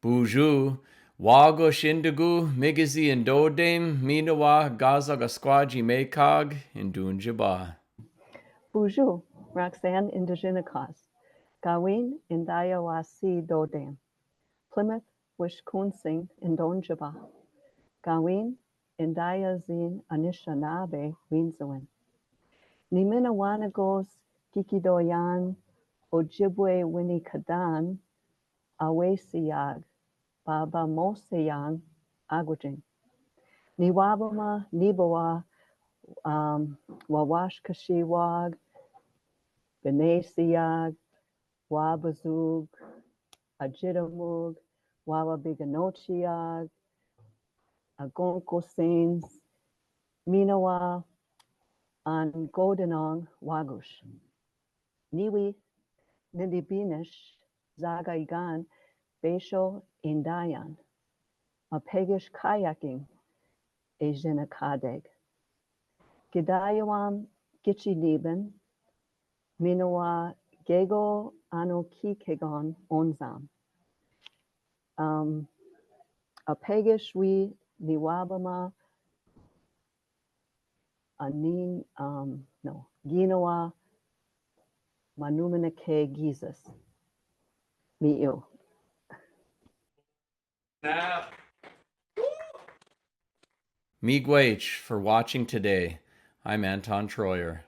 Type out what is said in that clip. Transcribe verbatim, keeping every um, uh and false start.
Buju, wago shindigu, migezi in dodem, minowa gaza gaskwaji mekag, in dunjaba. Buju, Roxanne in dejinakos. Gawin in daya wa si dodem. Plymouth, Wisconsin in dunjaba. Gawin in daya zin Anishinaabe winzowin. Ni minawanagos kikidoyan, Ojibwe winikadan, awesiyag, baba mosiyang, agwajin. Ni waboma, ni bawa, um, wawashkashiwag, benesiyag, wabazug, ajitamug, wawabiganochiyag, agonkosins, minowa, an godenang wagush. Niwi, nilibinish, zagaigan, besho in dayan. Apegish kayaking, e jinakadeg. Gidayawam, gichi niben, minowa gego ano kikegon onzam. Um, apegish wi ni waboma anin, um, no, ginawa manuminake Jesus. Mi ew. Miigwech for watching today. I'm Anton Troyer.